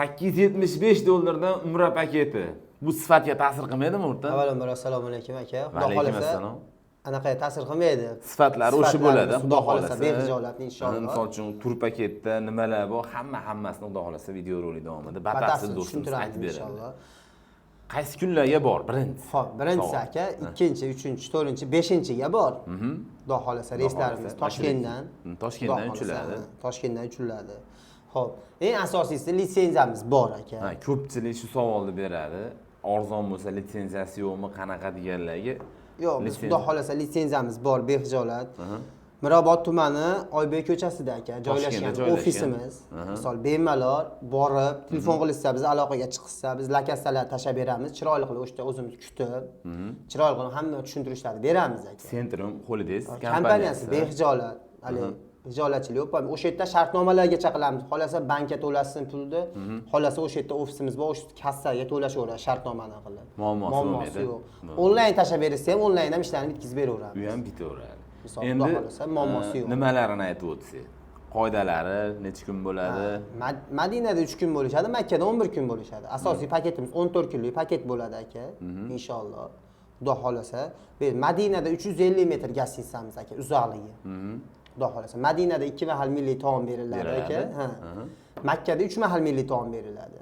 875 dollardan umra paketi. Bu sifatga ta'sir qilmaydimi, o'rta? Avvalambor, assalomu alaykum, aka. Xudo Alaykum xohlasa, assalom. anaqa ta'sir qilmaydi. Sifatlari o'sha Sifatlarimiz, bo'ladi, xudo xohlasa, bexijolatni, inshaalloh. Misol uchun, tur paketda nimalar bor, hammasini, xudo xohlasa, videorolik davomida batafsil Batafsil do'stimiz tushuntiramiz, aytib beradi. inshaalloh. Qaysi kunlarga bor birinchisi? Ho'p, birinchisi, Savol. aka, ikkinchi, uchinchi, to'rtinchi, beshinchiga bor. Xudo xohlasa, reyslarimiz Xohlasa. Toshkentdan. Toshkentdan Xudo xohlasa, uchiladi. ha, Toshkentdan uchiladi. Ho'p, eng asosiysi, litsenziyamiz bor, aka. Ha, ko'pchilik shu savolni beradi. Arzon bo'lsa, litsenziyasi yo'qmi, qanaqa deganlarga. Yo'q, biz, xudo xohlasa, litsenziyamiz bor, bexijolat. Mirobod tumani, Oybek ko'chasida, aka, joylashgan joylashgan. Ofisimiz. Misol, bemalol borib, telefon qilishsa, biz aloqaga chiqishsa, biz lokatsiyalar tashlab beramiz. Chiroyli qilib o'sha yerda o'zimiz kutib, chiroyli qilib hamma tushuntirishlarni beramiz, aka. Centrum Holidays kompaniyasi kompaniyasi. Bexijolat, haligi xijolatchilik yo'q. O'sha yerda shartnomalargacha qilamiz. Xohlasa, bankka to'lasin pulni, xohlasa, o'sha yerda ofisimiz bor, o'sha kassaga to'lashaveradi shartnomani qilib. Muammosi Muammosi bo'lmaydi. yo'q. Onlayn tashlab berishsa ham, onlayn ham ishlarni bitkazib beraveramiz. U ham bitaveradi. Misol, Endi xudo xohlasa, muammosi yo'q. Nimalarini aytib o'tsak, qoidalari, necha kun bo'ladi? Madinada 3 kun bo'lishadi, Makkada 11 kun bo'lishadi. Asosiy paketimiz 14 kunlik paket bo'ladi, aka, inshaalloh. Xudo xohlasa, biz Madinada 350 metr гостиница miz, aka, uzoqligi. Xudo xohlasa, Madinada ikki mahal milliy taom beriladi, Beriladi. aka. Ha. Makkada 3 mahal milliy taom beriladi.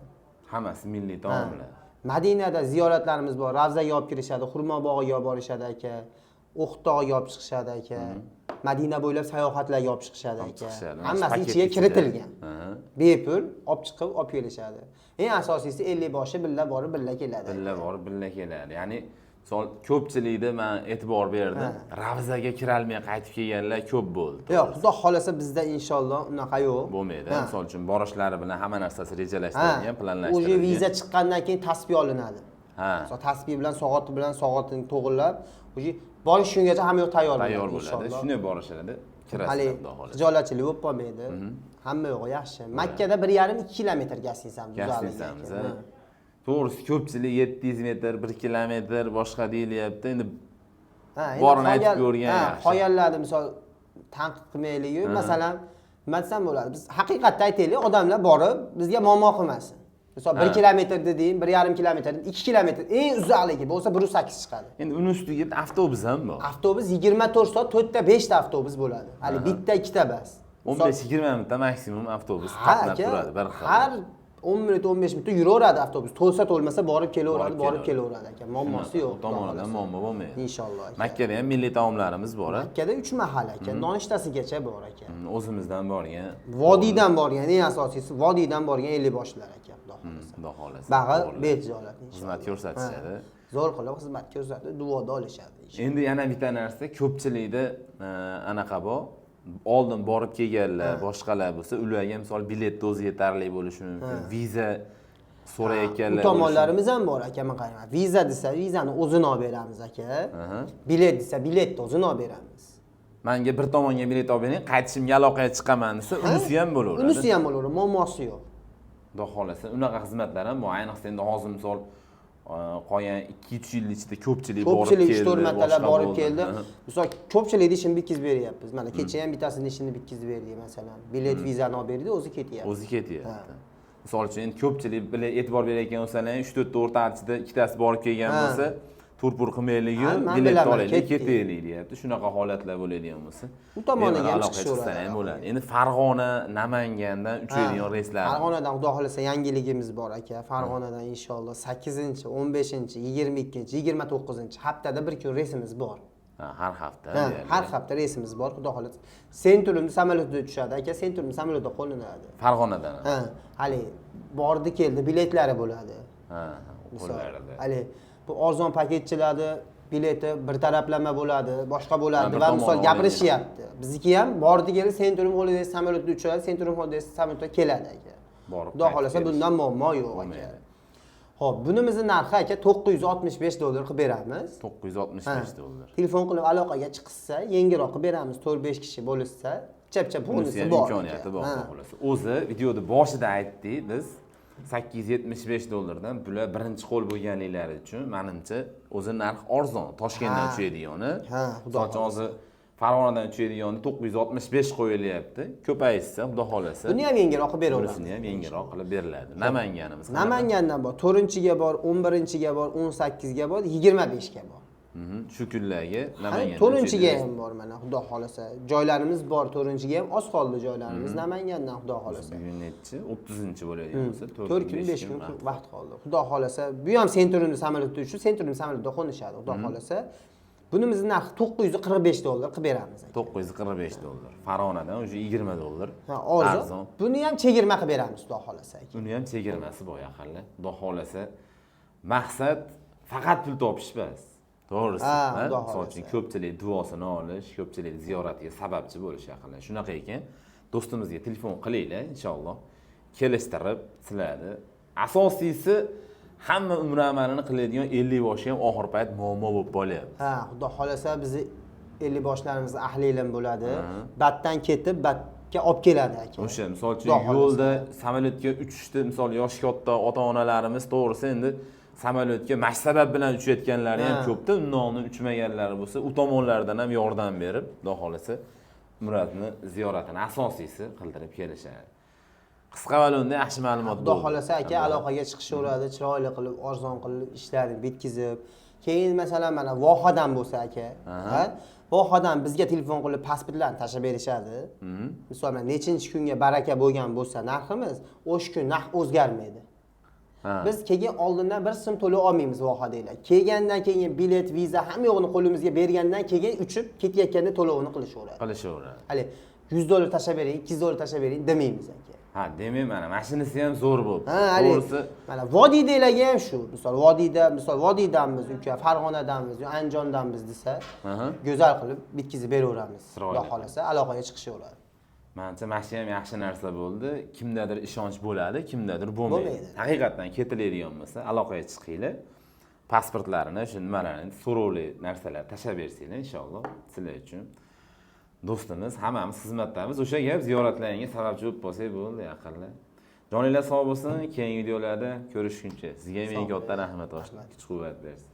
Hammasi milliy taomlar. Madinada ziyoratlarimiz bor. Ravzaga olib kirishadi, xurmo bog'iga olib borishadi, aka. Uhud tog'iga olib chiqishadi, aka. Madina bo'ylab sayohatlarga olib chiqishadi, Olib aka. chiqishadi. Hammasi Paket ichiga ichida. kiritilgan. Bepul olib chiqib, olib kelishadi. Eng asosiysi, 50 boshi billa borib, billa keladi. Billa borib, billa keladi. Ya'ni, misol, ko'pchilikda man e'tibor berdim, Ravzaga kirolmay qaytib kelganlar ko'p bo'ldi. Yo'q, xudo xohlasa, bizda inshaalloh unaqa yo'q. Bo'lmaydi. Ha. Misol uchun, borishlari bilan hamma narsasi rejalashtirilgan, Уже planlashtirilgan. Viza chiqqandan keyin tasbih olinadi. Misol, tasbih bilan, soati bilan, soatini to'g'irlab, уже borish shungacha hamma yoq tayyor bo'ladi. Tayyor bo'ladi. Inshaalloh. Shunday borishadi, kirasizlar, Hali xudo xohlasa. Xijolatchilik bo'lib qolmaydi. Hamma yo'g'i yaxshi. Makkada 1,5-2 kilometr гостиница miz uzoqligi, Гостиница miz, aka. a? To'g'risi, ko'pchilik 700 metr, 1 kilometr boshqa deyilyapti endi. Ha, endi Borini aytib ko'rgan yaxshi. Qolganlarni, misol, tanqid qilmaylik-yu, masalan, nima desam bo'ladi? Biz haqiqatda aytaylik, odamlar borib bizga muammo qilmasin. Misol, 1 kilometr deding, 1,5 kilometr, 2 kilometr, eng uzoqligi bo'lsa 1,8 chiqadi. Endi uni ustiga avtobus ham bor. Avtobus 24 soat, 4 ta, 5 ta avtobus bo'ladi. Hali bitta, ikkita bas. 15-20 minutda maksimum avtobus Ha, qatnab aka, turadi bir xil. har 10 minut, 15 minutda yuraveradi avtobus. To'lsa, to'lmasa, borib kelaveradi, Borib borib kelaveradi. kelaveradi, aka. Muammosi yo'q. U tomonidan Xudo muammo bo'lmaydi. Inshaalloh, aka. Makkada ham milliy taomlarimiz bor, a? Makkada 3 mahal, aka, nonushtasigacha bor, aka. O'zimizdan borgan. Vodiydan borgan, eng asosiysi, vodiydan borgan ellikboshlar, aka, xudo xohlasa. Xudo xohlasa. Bag'i To'g'ri. bexijolat, inshaalloh. Xizmat ko'rsatishadi. Ha, zo'r qilib xizmat ko'rsatib, duoda olishadi, inshaalloh. Endi yana bitta narsa, ko'pchilikda anaqa bor. Oldin borib kelganlar, boshqalar bo'lsa, ularga, misol, biletni o'zi yetarli bo'lishi mumkin. Viza so'rayotganlar U tomonlarimiz ham bor, aka, man qarayman. Viza desa, vizani o'zini olib beramiz, aka. Bilet desa, biletni o'zini olib beramiz. Manga bir tomonga bilet olib bering, qaytishimga aloqaga chiqaman desa, unisi ham bo'laveradi. Unisi ham bo'laveradi, muammosi yo'q. Xudo xohlasa, unaqa xizmatlar ham bor. Ayniqsa, endi hozir, misol, qolgan 2-3 yil ichida ko'pchilik borib Ko'pchilik keldi, 3-4 martalab boshqa borib bo'ldi. keldi. Misol, ko'pchilikni ishini bitkazib beryapmiz. Mana, kecha ham bittasini ishini bitkazib berdik, masalan. Bilet, vizani olib berdi, o'zi ketyapti. O'zi ketyapti. Misol uchun, endi ko'pchilik e'tibor berayotgan bo'lsalar, uch to'rtta o'rtachida ikkitasi borib kelgan bo'lsa, turpur qilmaylik-yu, Ha, man biletni bilaman, olaylik, ketdik. ketaylik deyapti. Shunaqa holatlar bo'ladigan bo'lsa, U tomoniga bemalol ham aloqaga chiqishaveradi. chiqsa ham bo'ladi. Endi Farg'ona, Namangandan uchadigan reyslar. Farg'onadan, xudo xohlasa, yangiligimiz bor, aka. Farg'onadan, inshaalloh, 8, 15, 22, 29 haftada bir kun reysimiz bor. Ha, har hafta Ha, deyarli. har hafta reysimiz bor, xudo xohlasa. Centrumda samolyotda tushadi, aka, Centrumda samolyotda qo'niladi. Farg'onadan. Ha, hali bordi keldi biletlari bo'ladi. Ha, Misol, qo'llarida. Hali bu arzon paketchilarni bileti bir taraflama bo'ladi, boshqa bo'ladi Ha, bir va tomoni misol olingan. gapirishyapti. Bizniki ham bordi keldi Centrum Holidays samolyotda uchadi, Centrum Holidays samolyotda keladi, aka. Borib Xudo qaytib xohlasa, kelish. bundan muammo yo'q, aka. Bo'lmaydi. Xo'p, bunimizni narxi, aka, 965 dollar qilib beramiz. 965 dollar. Telefon qilib aloqaga chiqishsa, yengilroq qilib beramiz. 4-5 kishi bo'lishsa, chap-chap Bunisi bonusi ham bor. Imkoniyati Aka. bor, Ha. xudo xohlasa. O'zi videoda boshida aytdik, biz 875 dollardan bular birinchi qo'l bo'lganliklari uchun, manimcha, o'zi narx arzon. Toshkentdan Ha. uchadigani. Ha, xudo Misol uchun, hozir Farg'onadan uchadiganni 965 qo'yilyapti. Ko'payishsa, xudo xohlasa. Buni ham yengilroq qilib beraveramiz. Bunisini ham yengilroq qilib beriladi. Namanganimiz qanaqa? Namangandan bor, 4-ga bor, 11-ga bor, 18ga bor, 25ga bor. Shu kunlarga Namangandan 4-ga ham bor mana, xudo xohlasa. Joylarimiz bor, 4-ga ham oz qoldi joylarimiz Namangandan, xudo xohlasa. Bugun nechi? 30-chi bo'ladigan bo'lsa, 4 kun, 5 kun vaqt qoldi. Xudo xohlasa, bu ham Centurion samolyotda uchib, Centurion samolyotda qo'nishadi, xudo xohlasa. Bunimizni narxi $945 qilib beramiz aka. $945. Farg'onadan уже $20. Ha, arzon. Buni ham chegirma qilib beramiz, xudo xohlasa aka. Uni ham chegirmasi bor yaqinlar. Xudo xohlasa, maqsad faqat pul topish emas. To'g'risi. Misol uchun ko'pchilik duosini olish, ko'pchilik ziyoratiga sababchi bo'lish yaqinlar. Shunaqa ekan, do'stimizga telefon qilinglar, inshaalloh kelishtirib sizlarni. Asosiysi hamma umra amalini qiladigan 50 boshi ham oxir payt muammo bo'lib qolyapti. Ha, xudo xohlasa bizni 50 boshlarimiz ahli ilm bo'ladi. Batdan ketib, batga olib keladi aka. O'sha, misol uchun yo'lda samolyotga uchishdi, misol yoshi katta ota-onalarimiz to'g'risi endi samolyotga mash sabab bilan uchayotganlari ham ko'pda, undan oldin uchmaganlari bo'lsa, u tomonlardan ham yordam berib, xudo xohlasa umratni ziyoratini asosiysi qildirib kelishadi. Qisqa va unda yaxshi ma'lumot bo'ldi. Xudo xohlasa aka aloqaga chiqishaveradi, chiroyli qilib, arzon qilib ishlarni bitkizib. Keyin masalan mana Vohadan bo'lsa aka, Vohadan bizga telefon qilib pasportlarni tashlab berishadi. Misol mana nechinchi kunga baraka bo'lgan bo'lsa narximiz, o'sha kun narx o'zgarmaydi. Biz keyin oldindan bir so'm to'lov olmaymiz Vohadagilar. Kelgandan keyin bilet, viza hamma yo'g'ini qo'limizga bergandan keyin uchib ketayotganda to'lovini qilishaveradi. Qilishaveradi. Hali $100 tashlab bering, $200 tashlab bering demaymiz aka. Ha, demak mana mashinasi ham zo'r bo'libdi. To'g'risi, mana vodiydagilarga ham shu. Misol vodiyda, misol vodiydanmiz uka, Farg'onadanmiz, yo Andijondanmiz desa, go'zal qilib bitkizib beraveramiz. Xudo xohlasa aloqaga chiqishaveradi. Manimcha mana shu ham yaxshi narsa bo'ldi. Kimdadir ishonch bo'ladi, kimdadir bo'lmaydi. Haqiqatan ketiladigan bo'lsa, aloqaga chiqinglar. Pasportlarini, shu nimalarni, so'rovli narsalar tashlab bersanglar, inshaalloh sizlar uchun do'stimiz, hammamiz xizmatdamiz. O'sha gap ziyoratlaringga sababchi bo'lib qolsak bo'ldi, yaqinlar. Joninglar sog' bo'lsin, keyingi videolarda ko'rishguncha. Sizga ham eng katta rahmat, kuch-quvvat bersin.